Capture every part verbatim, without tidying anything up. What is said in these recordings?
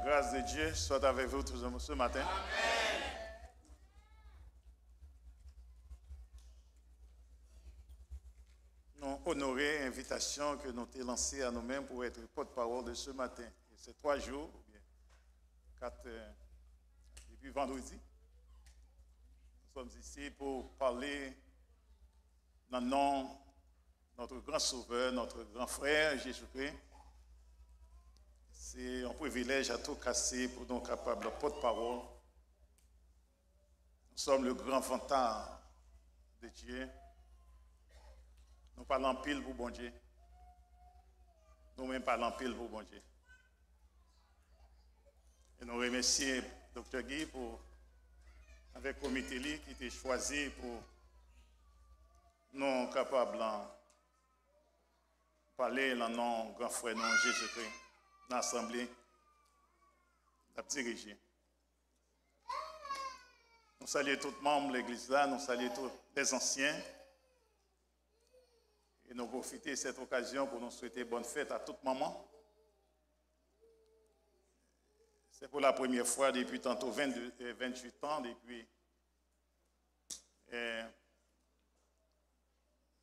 Grâce de Dieu soit avec vous tous ce matin. Nou onore envitasyon ke nou te lanse a nou menm pou être porte-parole de ce matin. E se twa jou, oubyen kat, euh, depi vandredi, nous sommes ici pour parler dans le nom notre grand Sauveur, notre grand frère Jésus-Christ. Se yon privilèj a tou kase pou nou kapab pòt pawòl. Nous sommes le grand vantard de Dieu. Nou pale anpil pou Bondye. Nou menm pale anpil pou Bondye. E nou remèsye Doktè Guy pou, avèk komite li ki te chwazi pou nou kapab lan pale nan non gran frè nou Jezikri nan asanble l ap dirije. Nou salye tout manm legliz la, nou salye tout les anciens. E nou pwofite sèt okazyon pou nou swete bòn fèt a tout manman. Se pou la premyè fwa depi tanto vennde, eh, venntuit an depi, eh,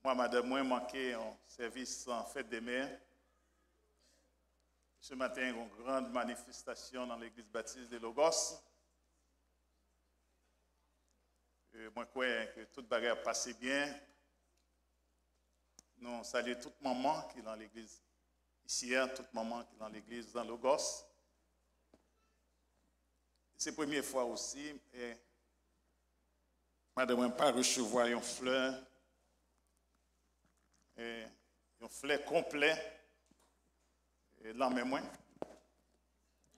mwen, madanm mwen manke yon sèvis, an fèt de mè. Se maten, yon gran manifestasyon nan legliz batis de Logos. Eh, mwen kwè ke tout bagay ap pase byen. Nou salye tout manman ki nan legliz isi a, tout manman ki nan legliz nan Logos. Se premye fwa osi, e, madanm mwen pa resevwa yon flè, e, yon flè konplè, e, lan men mwen.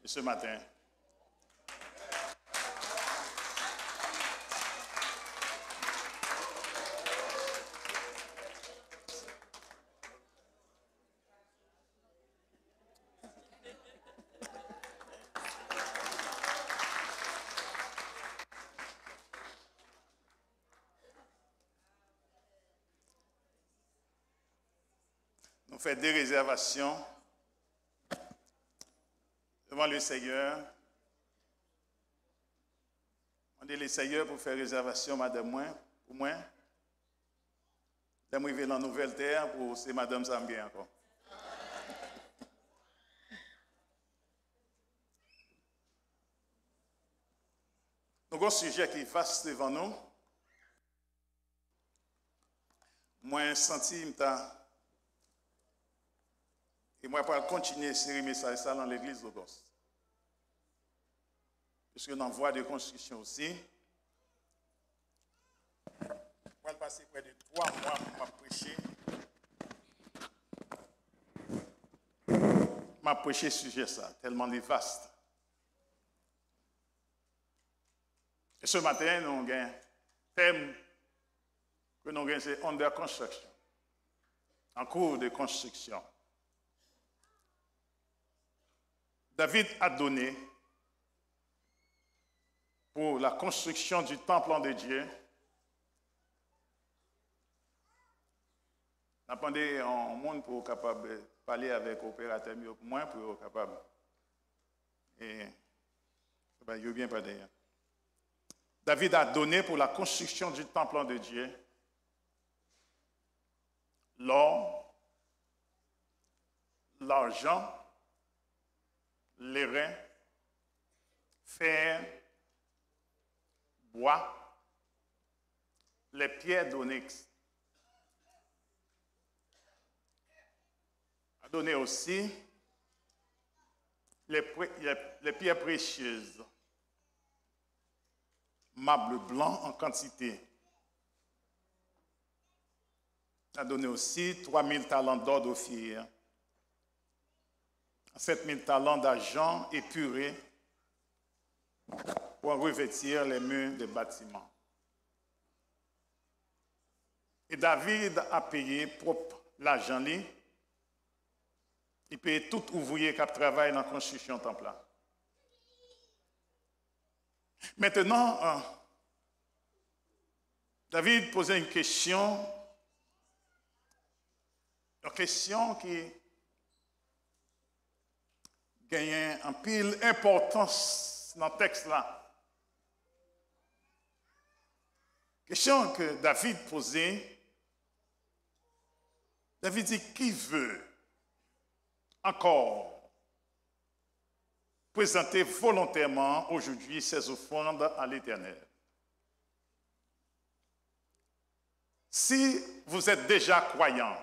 E se maten, nou fè de rezèvasyon devan Lesenyè. Mande Lesenyè pou fè rezèvasyon madanm mwen, pou mwen. Lè m rive nan nouvèl tè a, pou se madanm sa m gen ankò. Nou gen yon sijè ki vas devan nou. Mwen santi m ta, e mwen pral kontinye sere mesaj sa nan legliz Logos. Piske nan vwa de konstriksyon osi, pral pase prè de twa mwa pou m ap preche. M ap preche sijè sa, tèlman li vast. E se maten, nou gen tèm ke nou gen, se under construction, en cours de construction. David a donné pour la construction du temple de Dieu. N ap mande yon moun pou kapab pale avèk operatè m yo pou mwen, pou yo kapab, e, yo byen pale. David a donné pour la construction du temple de Dieu l'or, l'argent, l'airain, fer, bois, les pierres d'onyx. A donné aussi les, pré- les, les pierres précieuses, marbre blanc en quantité. A donné aussi trois mille talents d'or d'Ophir, sept mille talents d'argent épuré pour en revêtir les murs des bâtiments. Et David a payé propre l'argent li, li peye tout ouvriye k ap travay nan konstriksyon tanp la. Maintenant, euh, David poze yon kesyon, yon kesyon ki genyen anpil enpòtans nan tèks la. Kesyon ke David poze, David di, qui veut encore présenter volontairement aujourd'hui ses offrandes à l'Éternel? Si vous êtes déjà croyant,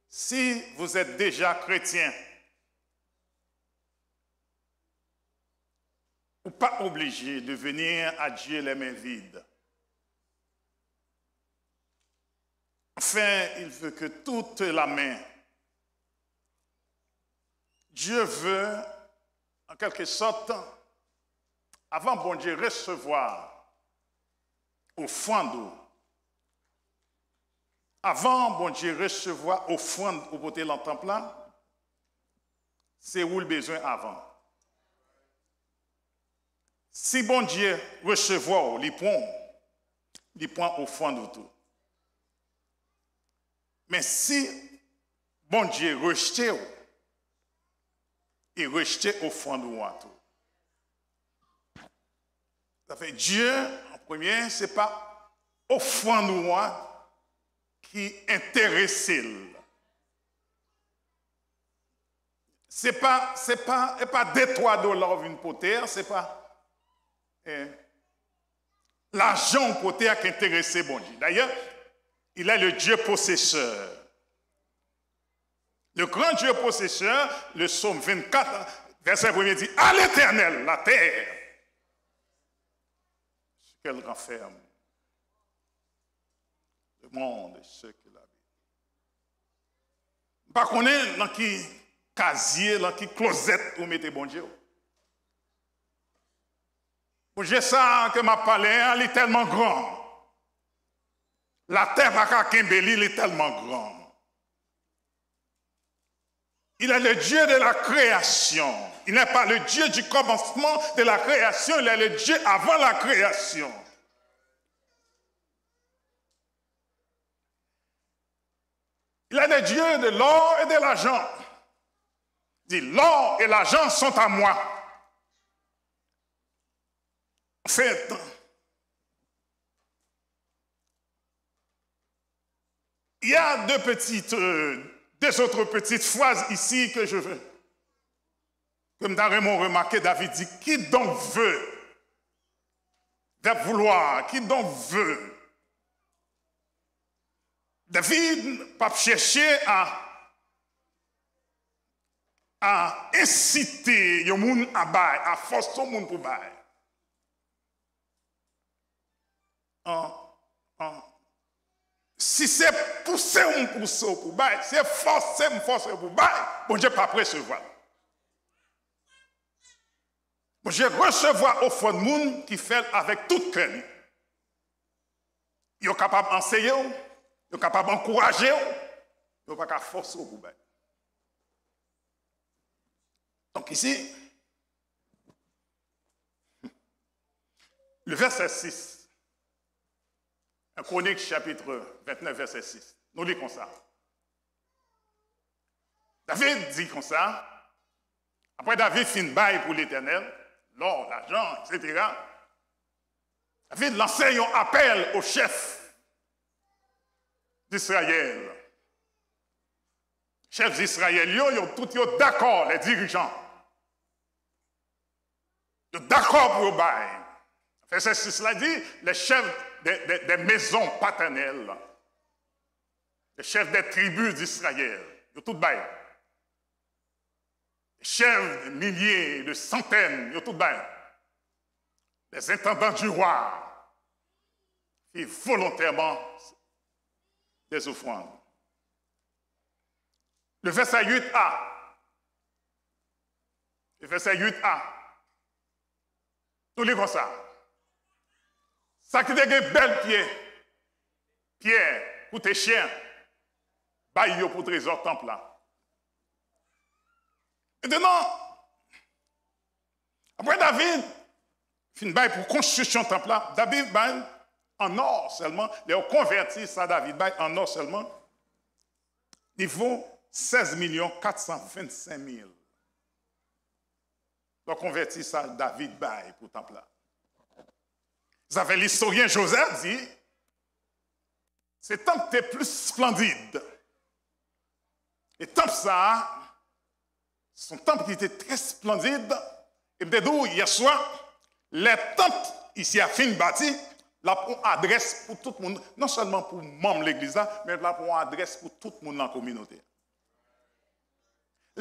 si vous êtes déjà chrétien, ou pas obligé de venir à Dieu les mains vides. Enfin, il veut que toute la main. Dieu veut, en quelque sorte, avan Bondye resevwa ofrann ou, avan Bondye resevwa ofrann ou pote lan tanp la, se ou l bezwen avan. Si Bondye resevwa w, li pran w, li pran ofrann ou tou. Men si Bondye rejte w, li rejte ofrann ou an tou. Sa fè Dye, an premye, se pa ofrann ou an ki enterese l. Se pa, se pa, se pa de twa dola w vin pote a, se pa, eh, lajan w pote a ki enterese Bondye. D'ailleurs, il est le Dieu possesseur. Le grand Dieu possesseur, le psaume vingt-quatre, verset premier dit, à l'Éternel, la terre, ce qu'elle renferme, le monde et ceux qui l'habitent. M pa konnen nan ki kazye, nan ki klozèt ou mete Bondye w. Bondye sa a ke m ap pale a, li tèlman gran. Latè pa ka kenbe li, li tèlman gran. Il est le Dieu de la création. Il n'est pas le Dieu du commencement de la création, il est le Dieu avant la création. Il est le Dieu de l'or et de l'argent. Il dit, l'or et l'argent sont à moi. En fait, il y a deux petites, euh, deux autres petites phrases ici que je veux, que m ta renmen w remake. David di, qui donc veut, verbe vouloir, qui donc veut. David p ap chèche a, a ensite yon moun a bay, a fòse yon moun pou bay. An, an, si se pouse w m pouse w pou bay, se fòse m fòse w pou bay, Bondye p ap resevwa l. Bondye resevwa ofrann moun ki fè l avèk tout kè li. Yo kapab anseye w, yo kapab ankouraje w, yo pa ka fòse w pou bay. Donk isi, le verset six, un Chroniques chapitre vingt-neuf, verset six, nou li konsa. David di konsa, apre David fin bay pou Letènèl, lò, lajan, etsetera, David lanse yon apèl o chèf d'Israyèl. Chèf Izrayèl yo, yo tout yo dakò, les dirigeants. Yo dakò pou yo bay. Vèsè sis la di, les chefs des, des, des maisons paternelles, les chefs des tribus d'Israël, yo tout bay. Chèf de milye, de santèn, yo tout bay. Les intendants du roi firent volontairement des offrandes. Le verset huit a. Le verset huit a. Nou li konsa. Sa ki te gen bèl pye, pyè, koute chen, bay yo pou trezò tanp la. Mentnan, apre David fin bay pou konstriksyon tanp la, David bay an nò sèlman, lè yo konvèti sa David bay an nò sèlman, li vo sèz milyon kat san vennsenk mil. Lè w konvèti sa David bay pou tanp la. Sa fè listoryen Jozèf di, se tanp te plis splandid. E tanp sa a, se yon tanp ki te trè splandid. E m te di w yè swa, lè tanp isi a fin bati, l ap yon adrès pou tout moun, non sèlman pou manm legliz la, men l ap yon adrès pou tout moun nan kominote a.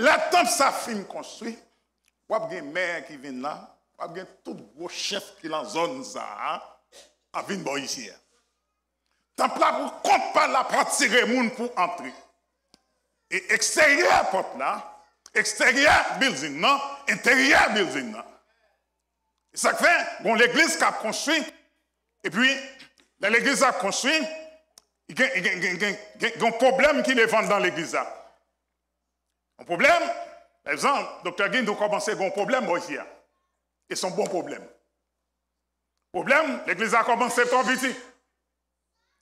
Lè tanp sa fin konstwi, w ap gen mè ki vin la, w ap gen tout gwo chèf ki nan zòn sa a, ap vin bò isi a. Tanp la pou kont pa l ap atire moun pou antre. E eksteryè pòt la, eksteryè bilding nan, enteryè bilding nan. E sa k fè, gon legliz k ap konstwi, epi, lè legliz la ap konstwi, gen, gen, gen, gen, gen, gen yon pwoblèm ki leve anndan legliz la. Yon pwoblèm, pa egzanp, Doktè Guy, nou kòmanse gen yon pwoblèm bò isi a. E se yon bon pwoblèm. Pwoblèm, legliz la kòmanse twò piti.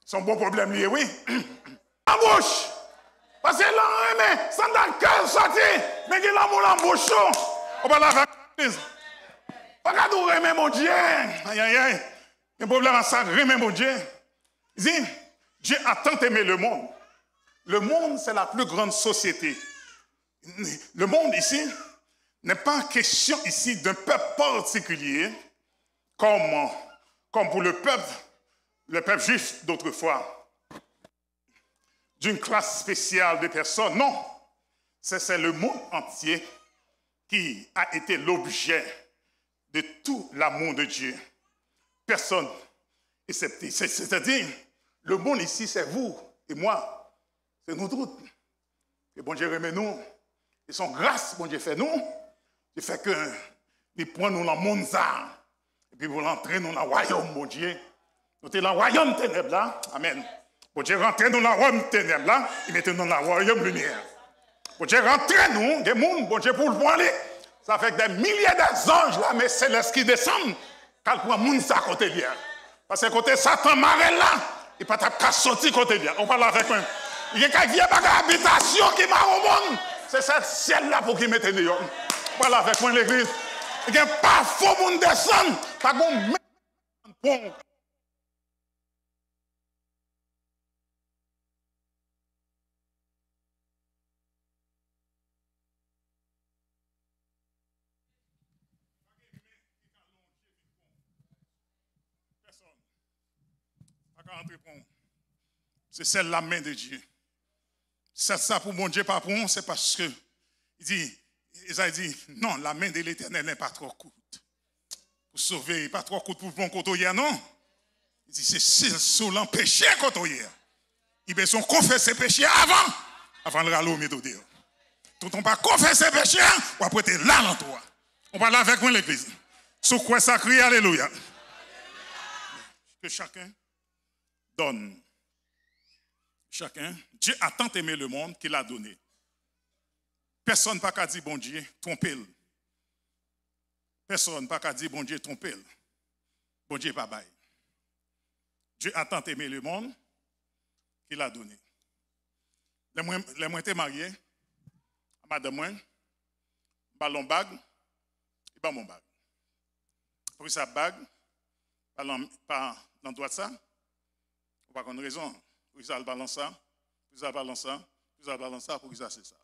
Se yon bon pwoblèm li ye, wi. Nan bouch. Paske lè w renmen, sandal kè w soti, men gen lanmou nan bouch ou. Ou pale avèk legliz. Pa ka di w renmen Bondye. Ayayay. Gen pwoblèm ak sa, renmen Bondye. Li di, Dieu a tant aimé le monde. Le monde, c'est la plus grande société. Le monde ici n'est pas question ici d'un peuple particulier, comme, comme pour le peuple, le peuple juif d'autrefois, d'une classe spéciale de personnes. Non, c'est, c'est le monde entier qui a été l'objet de tout l'amour de Dieu. Personne excepté. C'est, c'est-à-dire, le monde ici, c'est vous et moi. C'est nous tous. E Bondye renmen nou. E se yon gras Bondye fè nou. Li fè ke li pran nou nan monn sa a. Epi pou l antre nou nan wayòm Bondye. Nou te nan wayòm tenèb la. Amèn. Bondye rantre nou nan wayòm tenèb la. Li mete nou nan wayòm limyè. Bondye rantre nou, gen moun, Bondye pou l pran li. Sa fè ke dè milye dè zanj lame selès ki desann, k al pran moun sa kote l ye a. Paske kote Satan mare l la, li pa t ap ka soti kote l ye a. Ou pale avèk mwen. Li gen kèk vye bagay abitasyon ki mare w moun, se sèl syèl la pou ki mete deyò. Ou pale avèk mwen, legliz. Li gen pafon moun desann, pa gon menm pon. Pèsonn pa ka antre pran w. Se sèl la men de Dye. Sèl sa pou Bondye pa pran w, se paske li di, Ezayi di, non, la main de l'Éternel n'est pas trop courte. Pou sove, li pa twò kout pou bon kote w ye a, non. Li di, se si, si w lan peche kote w ye a, li bezwen w konfese peche a avan, avan l rale w mete w deyò. Toutan w pa konfese peche a, w ap rete la nan twou a. Ou pale avèk mwen, legliz? Si w kwè sa, kriye alelouya. Que chacun donne. Chacun. Dieu a tant aimé le monde qu'il a donné. Pèsonn pa ka di Bondye twonpe l. Pèsonn pa ka di Bondye twonpe l. Bondye pa bay. Dieu a tant aimé le monde qu'il a donné. Lè mwen, lè mwen te marye a madanm mwen, m ba l yon bag, li ban m yon bag. Poukisa bag pa nan, pa nan dwat sa? Ou pa konn rezon. Poukisa l pa nan sa? Poukisa l pa nan sa? Poukisa l pa nan sa? Poukisa se sa?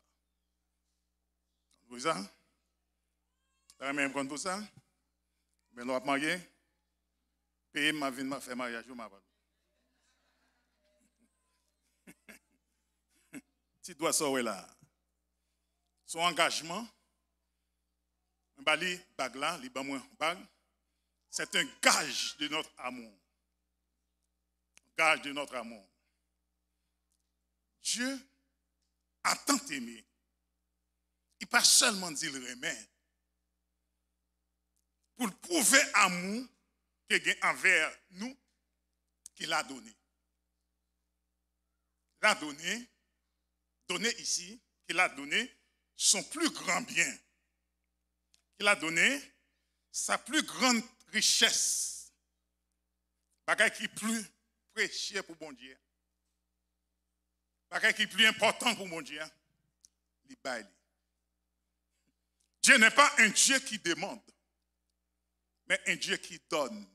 Pou sa? Ta renmen konn pou sa? Men lè w ap marye, peye m, m a vin fè maryaj ou, m a ba l. Ti dwa sa w wè la a. Se yon angajman. Mwen ba li bag la, li ban mwen bag. C'est un gage de notre amour. Gage de notre amour. Dieu a tant aimé. Li pa sèlman di l renmen. Pou l pwouve amou ke gen anvè nou, qu'il a donné. Il a donné, donné ici, qu'il a donné son plus grand bien. Qu'il a donné sa plus grande richesse. Bagay ki pli presye pou Bondye. Bagay ki pli enpòtan pou Bondye a, li bay li. Dieu n'est pas un Dieu qui demande, mais un Dieu qui donne.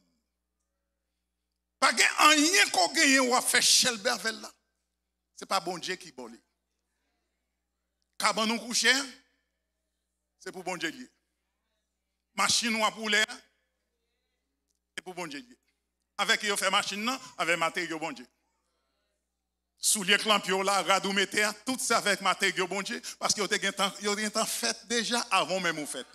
Pa gen anyen ke w genyen w ap fè chèlbè avè l la, se pa Bondye ki ba w li. Kabann ou kouche a, se pou Bondye l ye. Machin w ap woule a, se pou Bondye l ye. Avèk ki yo fè machin nan? Avèk materyo Bondye. Soulye k lan pye w la, rad ou mete a, tout se avèk materyo Bondye, paske yo te gentan, yo te gentan fèt deja avan w menm ou fèt.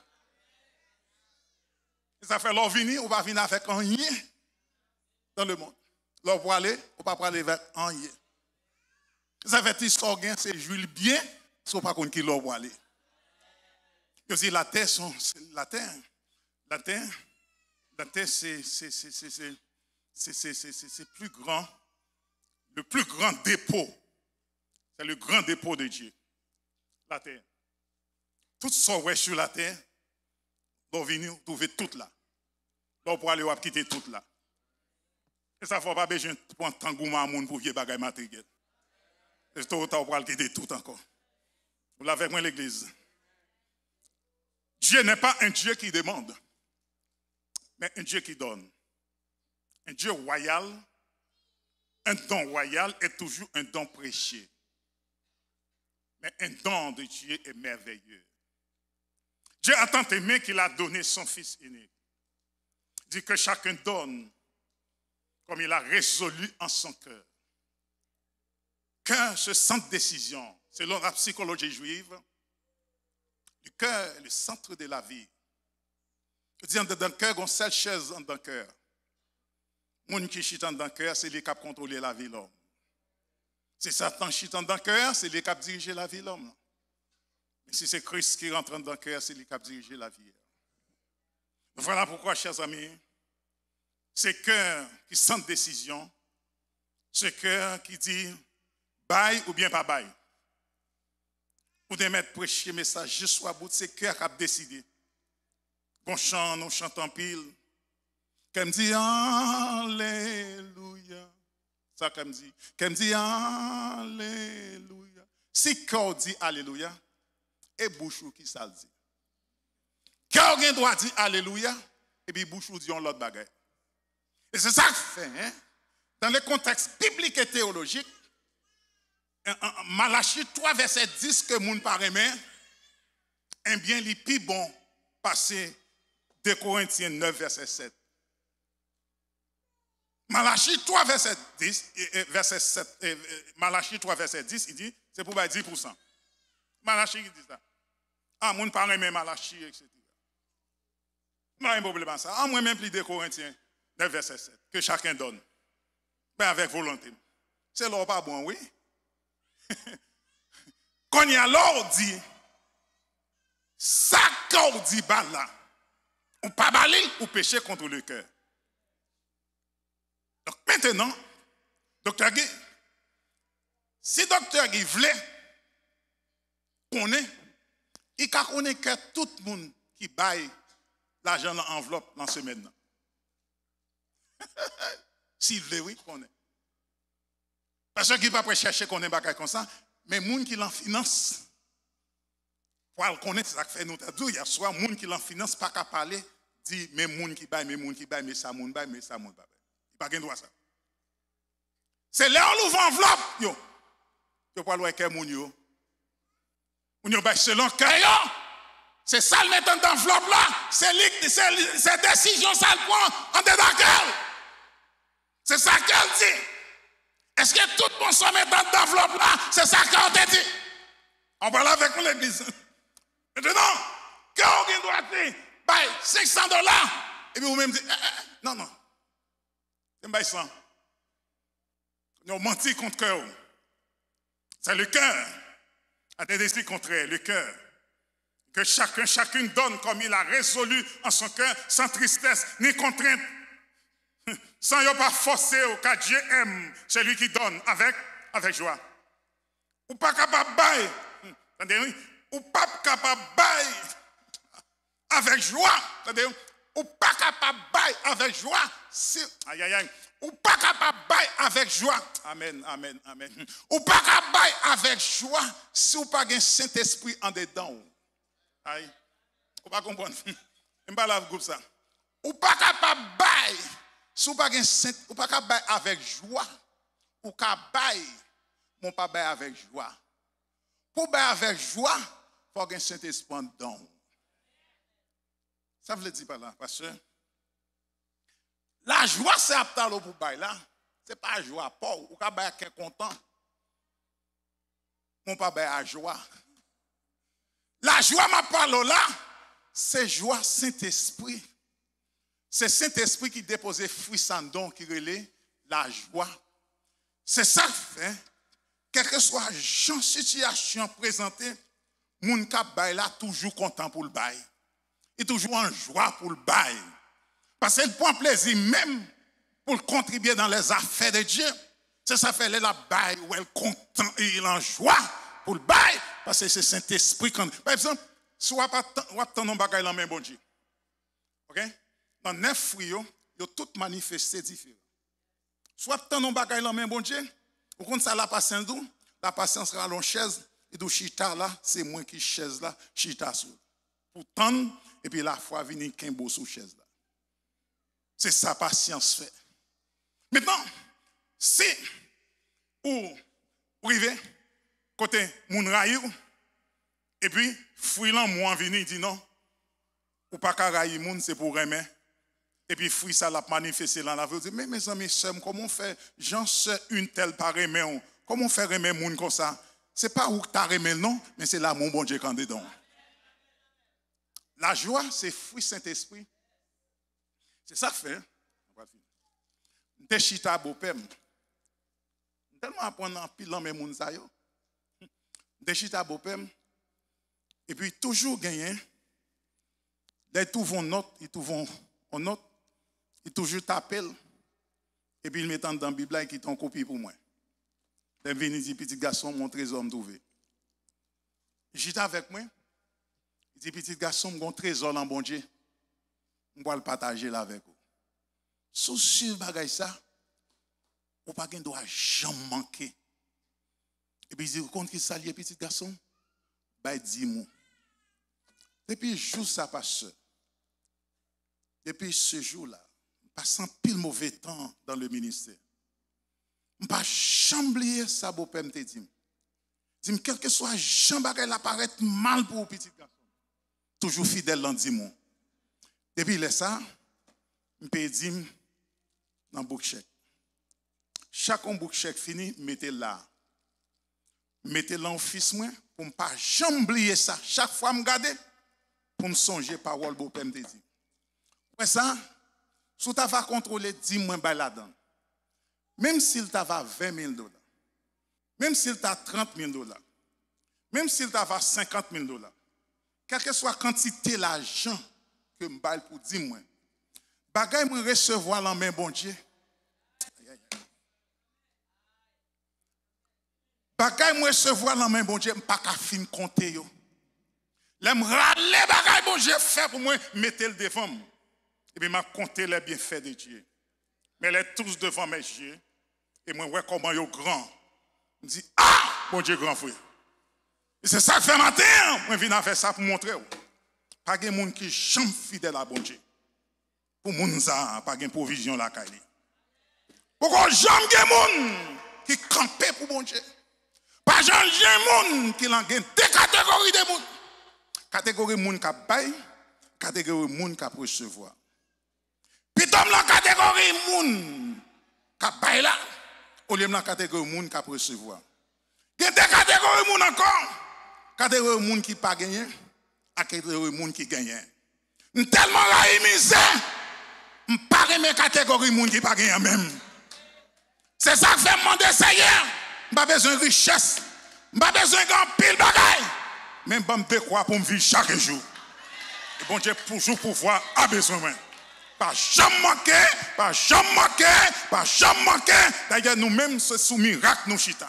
E sa fè lè w vini, ou pa vin avèk anyen dans le monde. Lè w prale, ou pa prale avèk anyen. Sa fè ti sa w gen, se jwi l byen, si w pa konn ki lè w prale. Yo di latè, se yon, se latè, latè, latè, se, se, se, se, se, se, se, se, se, se plus grand, le plus grand dépôt. C'est le grand dépôt de Dieu. Latè. Tout sa w wè sou latè, lè w vini, ou twouve tout la. Lè w prale, w ap kite tout la. E sa fè w pa bezwen pran tan goumen a moun pou vye bagay materyèl. E tôt ou tard, ou pral kite tout ankò. Ou la avèk mwen, legliz? Dieu n'est pas un Dieu qui demande, mais un Dieu qui donne. Un Dieu royal, un don royal est toujours un don précieux. Mais un don de Dieu est merveilleux. Dieu a tant aimé qu'il a donné son Fils unique. Dit que chacun donne comme il a résolu en son cœur. Cœur, c'est centre décision. Selon la psychologie juive, le cœur est le centre de la vie. Yo di anndan kè, gon sèl chèz anndan kè. Moun ki chita anndan kè, se li k ap kontwole lavi lòm. Si Satan chita anndan kè, se li k ap dirije lavi lòm. Men si se Kris ki rantre anndan kè, se li k ap dirije lavi a. Vwala poukwa, chè zanmi, se kè ki sant desizyon, se kè ki di bay oubyen pa bay. Ou te mèt preche mesaj jis w a bout, se kè a k ap deside. Gon chan nou chante anpil. Kè m di alelouya. Sa kè m di? Kè m di alelouya. Si kè w di alelouya, e bouch ou ki sa l di? Kè w gen dwa di alelouya, epi bouch ou di yon lòt bagay. E se sa k fè, hein, dans le contexte biblique et théologique, en, en, Malachi twa vèsè dis ke moun pa renmen, ebyen, li pi bon pase de Korentyen nèf vèsè sèt. Malachi twa vèsè dis, e, e, vèsè sèt, e, e, Malachi twa vèsè dis, li di, se pou bay dis pousan. Malachi ki di sa. A, moun pa renmen Malachi, etsetera. M pa gen pwoblèm ak sa. An mwen menm li de Korentyen nèf vèsè sèt. Que chacun donne. Ben avèk volonte m. Se lè w pa bon, wi. Kounye a, lè w di, sa kè w di ba l la, ou pa ba li, ou peche contre le cœur. Donk, mentenan, Doktè Guy, si Doktè Guy vle konnen, li ka konnen kè tout moun ki bay lajan nan anvlòp nan semèn nan. Si l vle, wi, konnen. Paske Guy pa prè chèche konnen bagay konsa, men moun ki lan finans, pral konnen, se sa k fè nou ta di w yèswa, moun ki lan finans pa ka pale, di, men moun ki bay, men moun ki bay, men sa moun bay, men sa moun pa bay. Li pa gen dwa sa. Se lè w louvri anvlòp yo, yo pral wè kè moun yo. Moun yo bay selon kè yo. Se sa l met anndan anvlòp la, se li, se li, se desizyon sa l pran andedan kè l. Se sa kè l di. Èske tout bon sa w met anndan anvlòp la, se sa kè w te di? Ann pale avèk mwen, legliz. Mentenan, kè w gen dwa te bay senk san dola, epi ou menm di, eh, eh, non, non. Se m bay san. Kounye a w manti kont kè w. C'est le cœur. A te desi kontrè, le cœur. Que chacun, chacune donne comme il a résolu en son cœur, sans tristesse ni contrainte. Sans yo pa fòse w, car Dieu aime celui qui donne avec, avec joie. Ou pa kapab bay, tande wi, ou p ap kapab bay avèk jwa, tande, ou pa kapab bay avèk jwa, si, ayayay, Ou pa kapab bay avèk jwa. Amèn, amèn, amèn. Ou pa ka bay avèk jwa si w pa gen Sentespri andedan w. Ay, ou pa konprann. M pale avèk gwoup sa. Ou pa kapab bay si w pa gen Sent, ou pa ka bay avèk jwa. Ou ka bay, men w pa bay avèk jwa. Pou w bay avèk jwa, fò w gen Sentespri andedan w. Sa vle di pa la, pastè? Lajwa se ap talo pou bay la. Se pa jwa pa w. Ou ka bay ak kè kontan. Men w pa bay a jwa. Lajwa m ap pale w la, se jwa Sentespri. Se Sentespri ki depoze fwi sa anndan w ki rele lajwa. Se sa k fè, kèlkeswa jan sitiyasyon an prezante, moun k ap bay la toujou kontan pou l bay. Li toujou an jwa pou l bay. Paske l pran plezi menm pou l kontribye dans les affaires de Dieu. Se sa fè lè l ap bay, ou wè l kontan e l an jwa pou l bay, paske se Sentespri k ann. Pa egzanp, si w ap, w ap tann yon bagay nan men Bondye, oke? Nan nèf fwi yo, yo tout manifeste diferan. Si w ap tann yon bagay nan men Bondye, ou konn sa lapasyans di w? Lapasyans rale yon chèz, li di w, "Chita la, se mwen ki chèz la, chita sou li." Pou tann, epi lafwa vini kenbe w sou chèz la. Se sa pasyans fè. Mentnan, si ou rive kote moun rayi w, epi fwi lanmou an vini, di, "Non, ou pa ka rayi moun, se pou w renmen." Epi fwi sa l ap manifeste nan lavi w, di, "Men, mezanmi, sè m, kòman w fè, jan sè entèl pa renmen w, kòman w fè renmen moun konsa?" Se pa ou k ta renmen l non, men se lanmou Bondye k andedan w. Lajwa se fwi Sentespri. Se sa k fè, m te chita bopè m. M tèlman aprann anpil nan men moun sa yo. M te chita bopè m, epi toujou genyen, lè l twouve yon nòt, li twouve yon, yon nòt, li toujou tape l, epi l met anndan Bib la, li kite yon kopi pou mwen. Lè m vini, li di, "Pitit gason m, yon trezò m twouve." Li chita avèk mwen, li di, "Pitit gason m, gen yon trezò nan Bondye, m pral pataje l avèk ou. Si w swiv bagay sa, ou pa gen dwa janm manke." Epi li di, "Ou konn ki sa l ye, pitit gason m? Bay dim ou." Depi jou sa, pastè, depi se jou la, m pase anpil move tan dans le ministère. M pa janm bliye sa bopè m te di m. Di m, "Kèlkeswa jan bagay la parèt mal pou ou, pitit gason m, toujou fidèl nan dim ou." Depi lè sa, m peye dim nan bouk chèk. Chak yon bouk chèk fini, m mete l la. M mete l nan ofis mwen pou m pa janm bliye sa. Chak fwa m gade, pou m sonje pawòl bopè m te di. Ou wè sa? Si w ta va kontwole dim mwen bay ladan l, menm si l ta va ven mil dola, menm si l ta trant mil dola, menm si l ta va senkant mil dola, kèlkeswa kantite lajan ke m bay l pou dim mwen, bagay mwen resevwa nan men Bondye, bagay mwen resevwa nan men Bondye, m pa ka fin konte yo. Lè m rale bagay Bondye fè pou mwen, m mete l devan m. Epi m ap konte les bienfaits de Dieu. Mais elle est tous devant mes yeux. E mwen wè kòman yo gran. M di, "Ah! Bondye gran vre." E se sa k fè maten an, mwen vin avèk sa pou montre w. Pa gen moun ki janm fidèl a Bondye. Pou moun sa a, pa gen pwovizyon lakay li. Poko janm gen moun ki kanpe pou Bondye. Pa janm gen moun ki lan gen de kategori de moun. Kategori moun k ap bay, kategori moun k ap resevwa. Pito m lan kategori moun k ap bay la, olye m lan kategori moun k ap resevwa. Gen de kategori moun ankò, kategori moun ki pa genyen, ak kategori moun ki genyen. M tèlman rayi mizè, m pa renmen kategori moun ki pa genyen menm. Se sa k fè m mande Seyè, m pa bezwen richès, m pa bezwen gen anpil bagay, men ban m dekwa pou m viv chak jou. E Bondye toujou pouvwa a bezwen mwen. Pa janm manke, pa janm manke, pa janm manke. Dayè, nou menm, se sou mirak nou chita.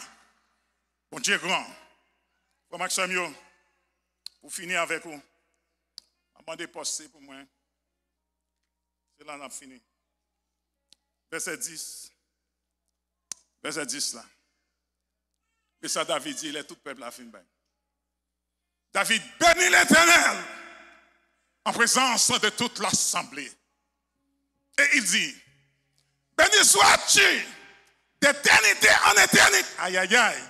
Bondye gran. Frè m ak sè m yo, pou fini avèk ou, m ap mande pòs se pou mwen. Se la n ap fini. Vèsè dis. Vèsè dis la. E sa David di, lè tout pèp la fin bay. David bénit l'Éternel en présence de toute l'assemblée. Et il dit, béni sois-tu d'éternité en éternité. Aïe, aïe, aïe.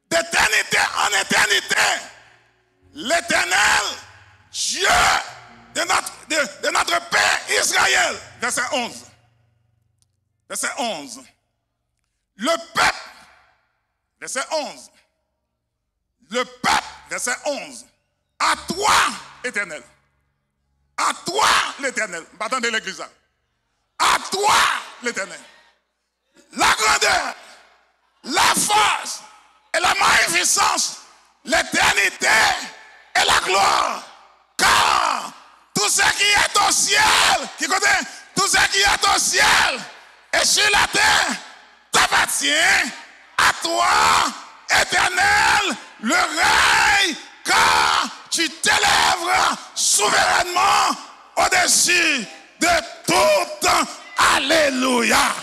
D'éternité en éternité, l'Éternel, Dieu de notre, de, de notre père Israël. Verset onze. Verset onze. Le peuple, verset onze. Le peuple, verset onze. À toi, Éternel. À toi, l'Éternel. M pa tande legliz la. À toi, l'Éternel. La grandeur, la force et la magnificence, l'éternité et la gloire. Car tout ce qui est au ciel, ki kote? Tout ce qui est au ciel et sur la terre t'appartient. À toi, Éternel, le règne, car tu t'élèves souverainement au-dessus de tout. Alléluia.